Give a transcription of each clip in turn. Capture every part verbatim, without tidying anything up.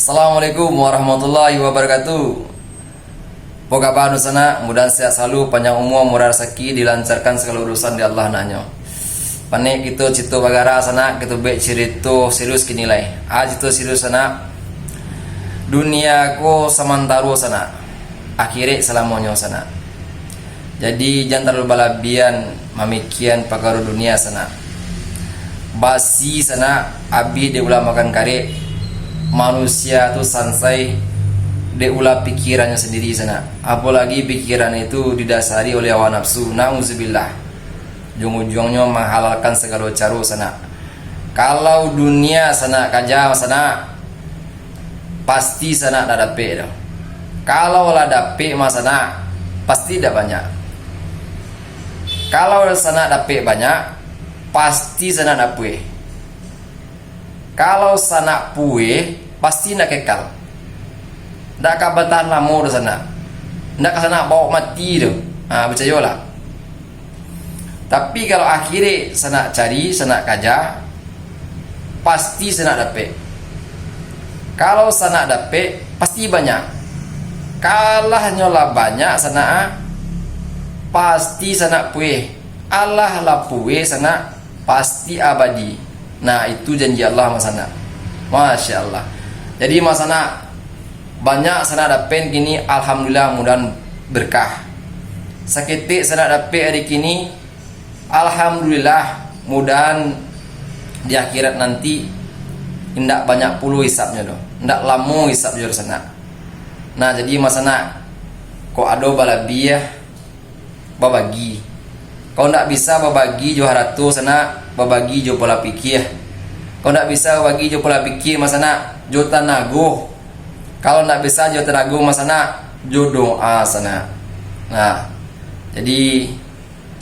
Assalamualaikum warahmatullahi wabarakatuh. Apo kaba dunsanak? Mudahan sehat salalu, panjang umua, murah rasaki, dilancarkan sagalo urusan di Allah naknyo. Panek kito cito bagara sanak, kito buek cirito serius kini lai. Ah, cito serius sanak. Dunia ko samantaro sanak, akhirek salamonyo sanak. Jadi, jan talalu balabian mamikian pakaro dunia sanak. Basi sanak, abih dek ulah makan karek. Manusia tu sansai dek ulah pikirannyo sandiri sanak. Apolagi pikiran itu didasari oleh hawa nafsu. Nauzubillah. Ujung-ujungnyo manghalalkan sagalo caro sanak. Kalau dunia sanak kaja sanak, pasti sanak dak dapek doh. Kalau lah dapek mah sanak, pasti dak banyak. Kalau sanak dapek banyak, pasti sanak dak pueh. Kalau sanak pueh, pasti ndak kekal. Ndak ka batahan lamo doh sanak. Ndak ka sanak baok mati doh. Ha, picayolah. Tapi kalau akhirek sanak cari, sanak kaja, pasti sanak dapek. Kalau sanak dapek, pasti banyak. Kalahnyo lah banyak sanak, pasti sanak pueh. Alah lah pueh sanak, pasti abadi. Nah, itu janji Allah mah sanak. Masya Allah. Jadi mah sanak, banyak sanak dapek kini, alhamdulillah, mudahan berkah. Saketek sanak dapek ari kini, alhamdulillah, mudahan di akhirat nanti indak banyak pulo hisabnyo doh, indak lamo hisabnyo doh sanak. Nah, jadi mah sanak, kok ado balabiah, babagi. Kau ndak bisa babagi jo harato sanak, babagi jo pola pikia. Kau ndak bisa babagi jo pola pikia mah sanak, jo tanago. Kalau ndak bisa jo tanago mah sanak, jo doa sanak. Nah, jadi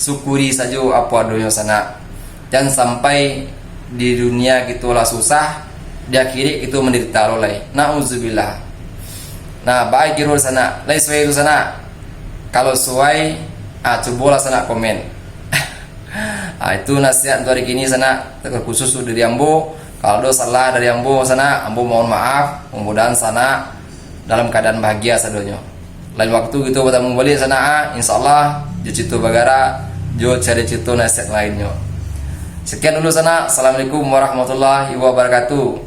syukuri sajo apo adonyo sanak. Jan sampai di dunia kito lah susah, di akhirat kito mandarito lo lai. Nauzubillah. Nah, baa kiro sanak, lai suai tu sanak? Kalau suai, ah, cubolah sanak komen. Ah, itu nasihat untuk hari kini sanak, terkhusus dari ambo. Kalau ado salah dari ambo sanak, ambo mohon maaf. Mudah-mudahan sanak dalam keadaan bahagia sadonyo. Lain waktu kito batamu baliak sanak, ah, insyaallah, jo carito bagara, jo carito nasihat lainnyo. Sekian dulu sanak. Assalamualaikum warahmatullahi wabarakatuh.